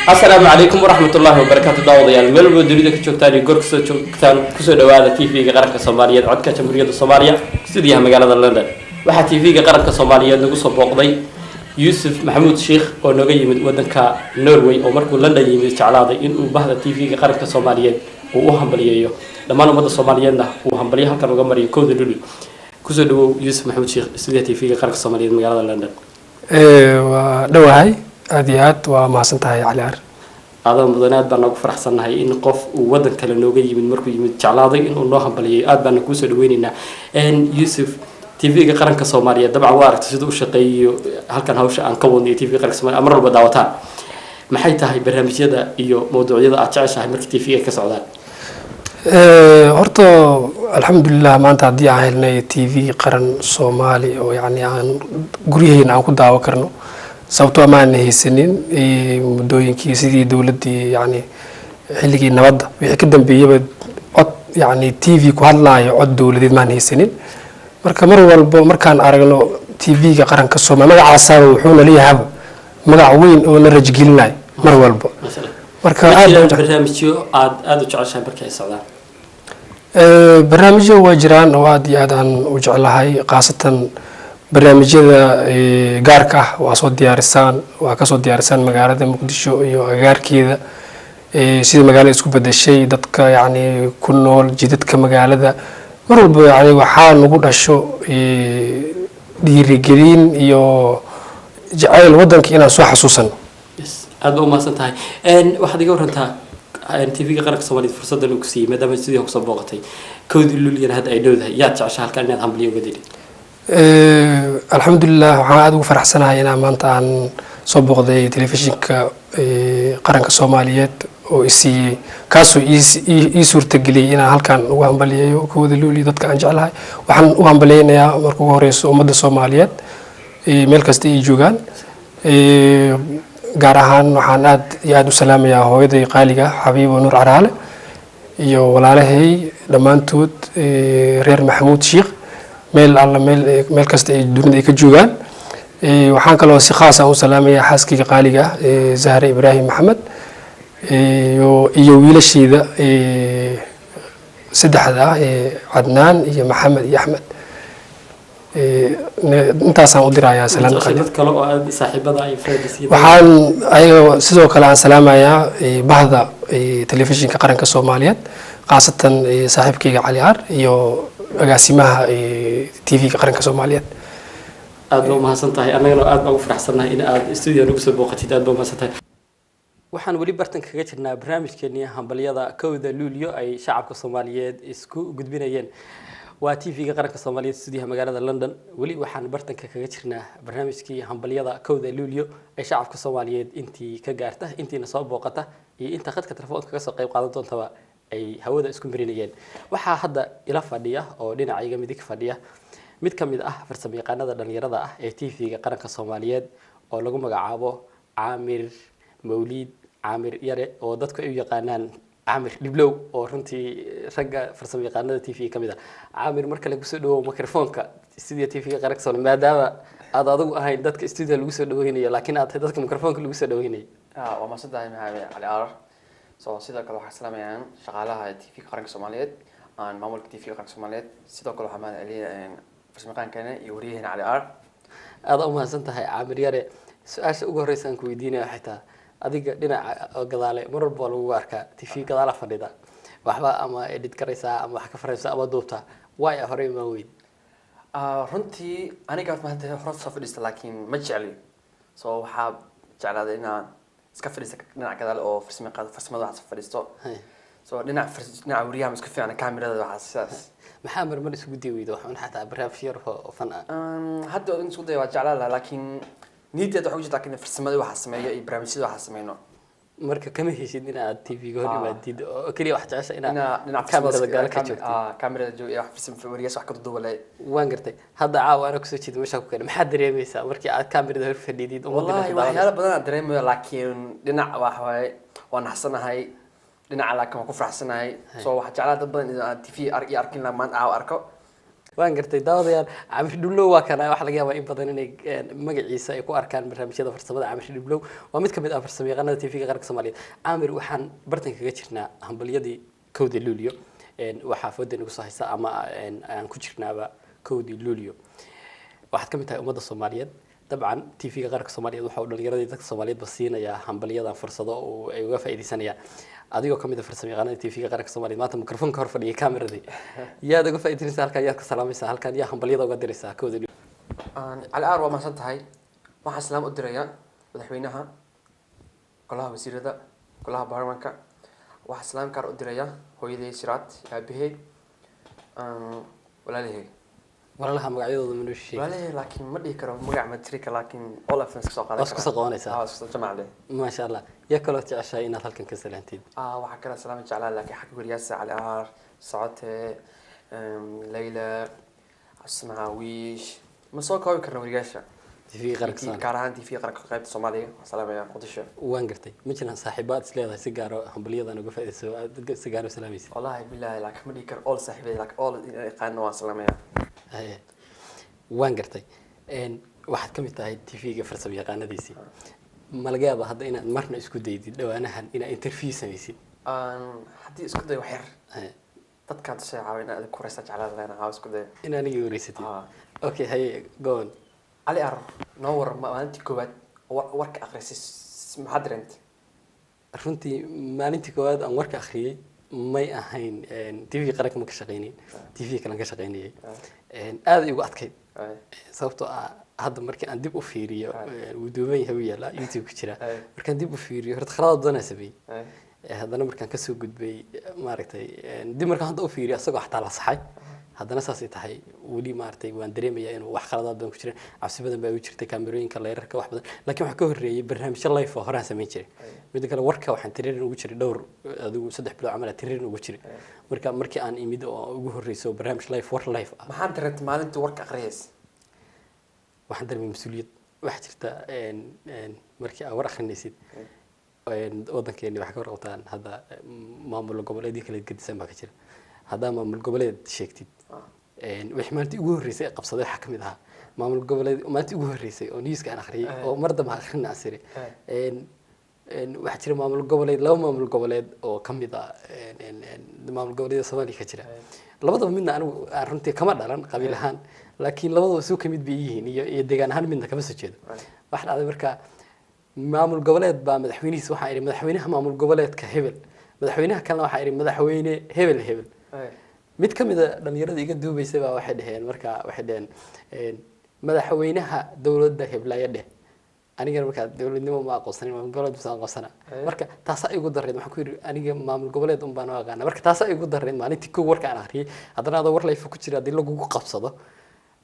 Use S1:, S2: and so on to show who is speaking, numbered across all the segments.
S1: Asalaamu calaykum waraxmatullaahi wabarakaatu. Daawadayaal, meel walba dunida ka joogtaan iyo goor kasoo joogtaan, kusoo dhawaada TV-ga Qaranka Soomaaliyeed, codka Jamhuuriyadda Soomaaliya, stuudiyaha magaalada London. Waxaa TV-ga Qaranka Soomaaliyeed nagu soo booqday Yuusuf Maxamuud Sheikh oo nooga yimid wadanka Norway, oo markuu London yimid jeclaaday inuu bahda TV-ga Qaranka Soomaaliyeed uu u hambaliyeeyo, dhammaan ummadda Soomaaliyeedna uu hambalyo halkan uga mariyo 1da Luulyo. Kusoo dhawow, Yuusuf Maxamuud Sheikh, stuudiyaha TV-ga Qaranka Soomaaliyeed magaalada London.
S2: Waa dhowahay, aada iyo aad waa mahadsan tahay, Cali Ar.
S1: Aadan mudan, aad baan noogu faraxsannahay in qof uu wadan kale nooga yimid, markuu yimid jeclaaday inuu noo hambaliyay. Aad baana kuusoo dhaweyneynaa, Yuusuf. TV-ga Qaranka Soomaaliyeed dabcan waa aragtay siduu u shaqeeyayo halkan hawsha aan ka wadno iyo TV-ga Qaranka Soomaliya mar walba daawataan. Maxay tahay barnaamijyada iyo mawduucyada aad jeceshahay markii TV-ga ka socdaan?
S2: Horta alxamdulilah, maanta haddii aan helnay TV qaran Soomaali oo yacni aan guryaheena aan ku daawo karno, sababtoo amaana haysanin muddooyinkii sidii dowladdii, yacni xilligii nabadda wixii ka dambeeyaba, cod yacni TV ku hadlaayo, cod dowladeed maan haysanin. Marka mar walba markaan aragno TV-ga Qaranka Soomaali, magacaasaaba wuxuuna leeyahaba magac weyn oo na rajgelinayo mar walba.
S1: Marka aad baan barnaamijyo aad aada u jeceshahay markii ay socdaan?
S2: Barnaamijyo waa jiraan oo aada iyo aad aan u jeclahay, khaasatan barnaamijyada gaarka ah waa soo diyaarisaan, waa kasoo diyaarisaan magaalada Muqdisho iyo agagaarkeeda, sida magaalada isku bedeshay, dadka yacni ku nool jidadka magaalada. Mar walba yani waxaa nagu dhasho dhiirigelin iyo jacayl wadanka inaan soo xasuusano.
S1: Aad ba umahadsan tahay. Waxaad iga warantaa TV-ga Qaranka Soomaaliyeed fursaddan uu ku siiyey, maadaama studiyaha kusoo booqatay, 1dii Luuliyana hadda ay dhowdahay, yaad jecesha halkan inaad hambalyo uga dili?
S2: Alxamdulilah, waxaan aada ugu faraxsanahay inaan maanta aan soo booqday telefishinka Qaranka Soomaaliyeed oo isiiyey, kaasoo ii suurtageliyey inaan halkan ugu hambaliyeeyo 1da Luuliyo dadka aan jeclahay. Waxaan u hambaliyeynayaa marka ugu horeyso ummadda Soomaaliyeed meel kasta ay joogaan. Gaar ahaan waxaan aad iyo aada u salaamayaa hooyaday qaaliga, Xabiibo Nuur Caraale, iyo walaalahay dhammaantood, reer Maxamuud Sheikh, meel alla meel kasta ay dunida ay ka joogaan. Waxaan kaloo si khaas ah u salaamayaa xaaskayga qaaliga ah, Zahre Ibraahim Maxamed, iyo wiilashayda saddexda ah, Cadnaan iyo Maxamed iyo Axmed. Intaasaan u dirayaa salaan qaali.
S1: Dad kale oo aad saaxiibada iyo friends iyo
S2: Waxaan ayaga sidoo kale aan salaamayaa bahda telefishinka Qaranka Soomaaliyeed, khaasatan saaxiibkayga Cali Ar iyo agaasimaha TV-ga Qaranka Soomaaliyeed.
S1: Aad ba umahadsan tahay, annagana aad baan ugu faraxsannahay in aad studio nagu soo booqatid. Aad ba umahadsan tahay. Waxaan weli bartan kaga jirnaa barnaamijkeenii hambalyada 1da Luulyo ay shacabka Soomaaliyeed isku gudbinayeen. Waa TV-ga Qaranka Soomaaliyeed, stuudiyaha magaalada London. Weli waxaan bartanka kaga jirnaa barnaamijkii hambalyada 1da Luulyo ay shacabka Soomaaliyeed intii ka gaarta, intiina soo booqata iyo inta khadka telefoonka kaga soo qayb qaadan doontaba ay hawada isku marinayeen. Waxaa hadda ila fadhiya oo dhinacayga midig fadhiya mid ka mid ah farsamayaqaanada dhalinyarada ah ee TV-ga Qaranka Soomaaliyeed oo lagu magacaabo Caamir Mawliid Caamir Yare, oo dadku ay u yaqaanaan Caamir Dhiblow, oo runtii ragga farsamo yaqaanada TV ka mid ah. Caamir, mar kale kusoo dhawow microphoneka studio TV-ga Qaranka Soomaaliyeed, maadaama aad adigu ahayn dadka studio lagu soo dhaweynayo, laakiin aad tahay dadka microphoneka lagu soo dhaweynayo.
S3: Waa mahadsantahay, Maxamed Cali Arar. So sidoo kale waxaan salaamayaan shaqaalaha TV Qaranka Soomaaliyeed, aan maamulka TV Qaranka Soomaaliyeed. Sidoo kale waxaa mahad celiya farsamayaqaankeena iyo wariyaheena Cali Arar.
S1: Aada u mahadsan tahay, Caamir Yare. Su-aasha ugu horeysa aan ku weydiinaya waxay tahay, adiga dhinaca gadaale mar walba waa lagugu arkaa, TV gadaala fadhida, waxba ama edit karaysaa ama wax ka faraysaa ama duubtaa, waay horey imaan weyd?
S3: Runtii aniga horta hadda hore soo fadhiista, laakiin ma jecli. So waxaa jeclaaday inaan iska fadhiista dhinaca gadaal oo farsamayaqaan farsamada waxaas fadhiisto. So dhinaca dhinaca wariyaha ma isku fiicna, kaamirada waxaas sidaas.
S1: Maxaa marmar isugu day weyda waxun xataa barnaamij yar oo fan ah?
S3: Hadda in isku daya waa jeclaan lahaa, laakiin niyaddeeda waxaa ku jirta laakiin farsamada waxaa sameeyo iyo barnaamijyada waxaa sameyno.
S1: Marka kama heshid in aad TV-ga hor imaadid oo keliya wax jecesha inaad
S3: inaa dhinaca
S1: kaamirada gadaal ka joogtid?
S3: Kaamirada joog iyo wax farsamo wariyaas wax ka duduwale.
S1: Waan gartay. Hadda caawa anaa kusoo jeeda meeshaa ku keenay, maxaad dareemeysaa markii aad kaamirada hor fadhidid, ummadina
S3: Wallahi
S1: ku daawanayso?
S3: Waxyaalo badan aan dareemayo, laakiin dhinac waxa waaye waa naxsanahay. Dhinaca laakiin waan ku faraxsanahay. So waxaa jeclaa dad badan in aan TV iyo arkin lahaa maanta caawa arko.
S1: Waan gartay daawadayaal, Camir Dhiblow waa kana. Waxaa laga yaabaa in badan inay magaciisa ay ku arkaan barnaamijyada farsamada. Camir Dhiblow waa mid ka mid ah farsamayaqaanada TV-ga qaranka Soomaaliyeed. Camir, waxaan bartan kaga jirnaa hambalyadii 1-da Luulyo. Waxaa fooda nagu soo haysa ama aan ku jirnaaba 1-dii Luulyo. Waxaad ka mid tahay ummadda Soomaaliyeed. Dabcan TV-ga qaranka Soomaaliyeed waxa uu dhalinyaradii dadka Soomaaliyeedba siinayaa hambalyadan fursado oo ay uga faa'iidaysanayaan. Adigoo ka mid ah farsamayaqaanada TV-ga qaranka Soomaaliyeed, maanta mikrofoonka hor fadhiyay, kameradii, yaad uga faa'iidaysanaysaa halkan? Yaad ka salaamaysaa halkan? Yaa hambalyada uga diraysaa 1-da Luulyo?
S3: Cali Aar, waa mahadsan tahay. Waxaan salaam u dirayaa madaxweynaha, golaha wasiirada, golaha baarlamaanka. Waxaan salaam gaar u dirayaa hooyaday Siraad, aabahey, walaalahey.
S1: Walaalaha magacyadooda ma noo sheegi?
S3: Walaalahey laakiin ma dhihi karo magac, ma tiri karo, laakiin all of them iska soo qaadan.
S1: Waa isku soo qabanaysaa.
S3: Aa, isku soo jamac leh.
S1: Maasha Allah. Yaa kaloo jeceshahay inaad halkan ka salaantid?
S3: Waxaa kale salaam jeclaa laakiin xagga weriyaasha Cali Aar Socote, Layla Asmaa Wiish, ma soo koobi karna weriyaasha.
S1: TV-ga qaranka Soomaaliya.
S3: Gaar ahaan TV qaranka qaybta Soomaaliga waan salaamaya, Muqdisho.
S1: Waan gartay. Ma jiraan saaxiibaad is leedahay si gaaro hambalyadan uga faa'iidayso, aad si gaaro salaamaysid?
S3: Wallahi billahi, laakiin ma dhihi karo all saaxiibada, laakiin all yaqaano waan salaamaya.
S1: Haye. Waan gartay. Waxaad ka mid tahay TV-ga farsamo yaqaanadiisii. Ma laga yaabaa hadda inaad marna isku daydid dhowaanahan inaad interview samaysid?
S3: Haddii isku dayo wax yar.
S1: Haye.
S3: Dadkaan tusay caawa in aad ku reysa jeclaad lahayn caawa isku dayo.
S1: In anigii wareysatid?
S3: Ah.
S1: Okay, haye, go on.
S3: Cali Ar, noo war maalintii koowaad warka akhrisay, maxaad dareentay?
S1: Runtii maalintii koowaad aan warka akhriyey may ahayn TV qaranka ma ka shaqaynayn, TV kalan ka shaqaynayay. Aad ay ugu adkayd, sababtoo ah hadda markii aan dib u fiiriyo, wuu duuban yahay, wuu yaalaa YouTube ku jira. Markaan dib u fiiriyo, horta khaladaad badan aan sameeyey. Haddana markaan kasoo gudbay, maaragtay, dib markaan hadda u fiiriyo asagoo xataa la saxay, haddana saasay tahay weli, maaragtay, waan dareemayaa inuu wax khaladaad badan ku jireen. Cabsi badan baa igu jirtay, kaamerooyinka, leerarka, wax badan. Laakiin waxaa ka horreeyey barnaamijyo live oo horaan samayn jiray. Midda kale, warka waxaan training ugu jiray dhowr, adigu 3 bilood camal aan training ugu jiray. Marka markii aan imid oo ugu horreyso barnaamij live, war live ah.
S3: Maxaad dareentay maalintii warka akhriyaysa?
S1: Waxaan dareemay mas-uuliyad. Waxaa jirta markii aad war akhrinaysid, waddankeeni waxay ka warqabtaan hadda maamul goboleedyo kala gedisan baa ka jira. Haddaa maamul goboleed sheegtid, wixii maalintii ugu horreysay ee qabsaday waxaa ka mid ahaa maamul goboleed. Maalintii ugu horreysay oo newska aan akhriyay oo mar dambe ha akhrina aan siri, waxaa jira maamul goboleed, laba maamul goboleed oo ka mid ah maamul goboleedyada Soomaaliya ka jira. Labadaba midna anigu aan runtii kama dhalan qabiil ahaan, laakiin labadaba suu kamid bay yihiin iyo deegaan ahaan midna kama soo jeedo. Waxa dhacday marka maamul goboleed baa madaxweynihiis waxaa idhi madaxweynaha maamul goboleedka hebel, madaxweynaha kalena waxaa idhi madaxweyne hebel hebel. Mid ka mid a dhalinyarada iga duubaysay baa waxay dhaheen, marka waxay dhaheen madaxweynaha dowladda heblaayo dheh. Anigana markaa dowladnimo ma aqoonsanin, maamul goboleed baan aqoonsana. Marka taasaa igu darreed. Waxaan ku yidhi aniga maamul goboleed un baan u aqaana. Marka taasaa igu darreed maalintii kow warka aan akhriyay. Haddana adoo war live ku jira haddii lagugu qabsado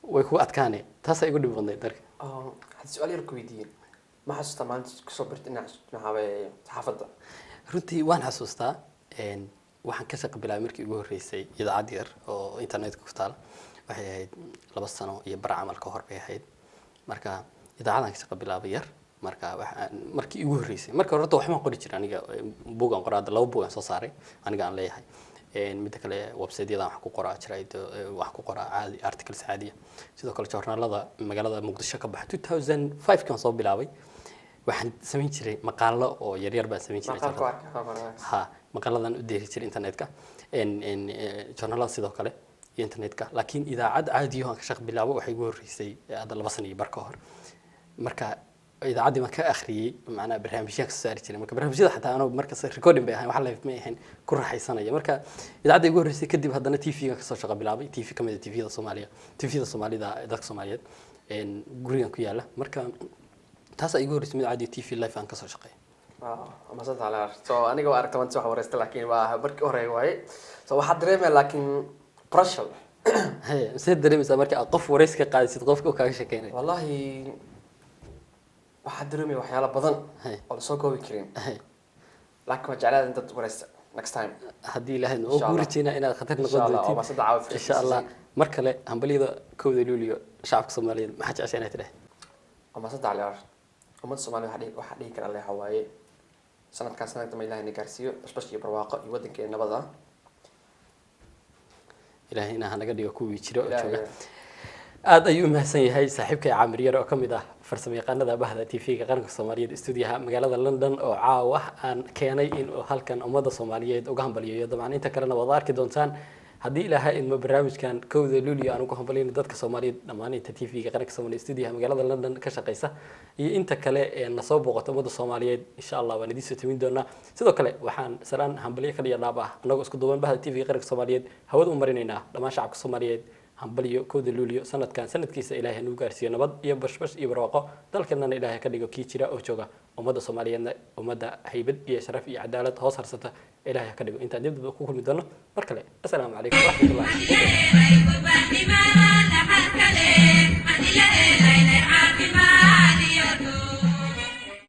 S1: way kugu adkaane. Taasaa igu dhib badnayd marka.
S3: Haddii su-aal yar ku weydiiyey, ma xasuustaa maalinta kusoo birtay dhinaca maxaa waaye saxaafadda?
S1: Runtii waan xasuustaa. Waxaan ka shaqo bilaabay markii ugu horreysay idaacad yar oo internetka ku taal. Waxay ahayd 2 sano iyo bar camal ka hor bay ahayd. Marka idaacadaan ka shaqo bilaabay yar. Marka waxaan markii ugu horreysay, marka hore horta waxbaan qori jiray aniga, buug aan qoraa, hadda laba buug aan soo saaray aniga aan leeyahay. Midda kale, website-yadan wax ku qoraa jira, wax ku qoraa caadi, articles caadiya. Sidoo kale joornaalada magaalada Muqdisho ka baxa 2005 kan soo bilaabay waxaan samayn jiray maqaalo oo yaryar baan samayn jiray.
S3: Maqaal ku arka.
S1: Ha, maqaaladan u deeri jiray internetka, joornaalada sidoo kale iyo internetka. Laakiin idaacad caadiyo aan ka shaqo bilaabo waxay igu horreysay hadda 2 sano iyo bar ka hor. Marka idaacaddii baan ka akhriyey, macnaha barnaamijyaan ka soo saari jiray. Marka barnaamijyada xataa anoo markas recording bay ahayn, wax live may ahayn, ku raaxaysanaya. Marka idaacadda igu horreysay kadib haddana TV-ga kasoo shaqo bilaabay, TV kamid ah TV-da Soomaaliya, TV-da Soomaalida, dadka Soomaaliyeed, gurigan ku yaala. Marka taasaa igu horreysay mid caadi TV live aan kasoo shaqeey.
S3: Mahadsantahay Cali Aar. So aniga waa aragta maanta wax wareysta, laakiin waa markii hore waaye, so waxaa dareemaya laakiin pressure.
S1: Haye, see dareemaysaa marka aad qof wareysi ka qaadisid, qofka uu kaaga sheekeynaya?
S3: Wallahi waxaa dareemaya waxyaalo badan oo lasoo koobi karin, laakiin waa jeclaada in dad wareysta next time.
S1: Haddii Ilaahay noo
S3: Insha
S1: kuu
S3: Allah.
S1: rajeynaa inaad khatar
S3: Insha
S1: noqon
S3: Allah, oo
S1: doontid.
S3: mahadsantahay caawa.
S1: Insha Allah. Mar kale hambalyada 1-da Luulyo shacabka Soomaaliyeed maxaa jeceshaa inaad tidhaahdo?
S3: Waa mahadsantahay Cali Aar. Ummadda Soomaaliya waxaa dhihi kara Alle waxaa waaye Sanadkaan sanad dambe Ilahay na gaarsiiyo bashbash iyo barwaaqo iyo waddankeena nabad ah.
S1: Ilaahayna hanaga dhigo kuwii jira oo
S3: Ilaahay.
S1: jooga. Aad ayuu u mahadsan yahay saaxiibkay Caamir Yar oo ka mid ah farsamayaqaanada bahda TV-ga Qaranka Soomaaliyeed, stuudiyaha magaalada London, oo caawa aan keenay in uu halkan ummadda Soomaaliyeed uga hambaliyeeyo. Dabcan inta kalena waad arki doontaan haddii Ilaahay idmo barnaamijkan 1-da Luulyo aan ugu hambaliyayno dadka Soomaaliyeed dhammaan inta TV-ga Qaranka Soomaaliyeed stuudiyaha magaalada London ka shaqeysa iyo inta kale ee nasoo booqata ummadda Soomaaliyeed. Insha Allah waan idiin soo tamin doonaa. Sidoo kale waxaan salaan hambalyo kaliya dhaab ah, annagoo isku duuban bahda TV-ga Qaranka Soomaaliyeed, hawada u marinaynaa dhammaan shacabka Soomaaliyeed hambalyo 1-da Luulyo. Sanadkan sanadkiisa Ilaahay hanuu gaarsiiyo nabad iyo bashbash iyo barwaaqo, dalkanana Ilaahay ka dhigo kii jira oo jooga, ummadda Soomaaliyeedna ummadda haybad iyo sharaf iyo cadaalad hoos harsata Ilaahay ha ka dhigo. Intaan dib dib ku kulmi doono mar kale, assalaamu calaykum waraxmatullahi wabarakaatu.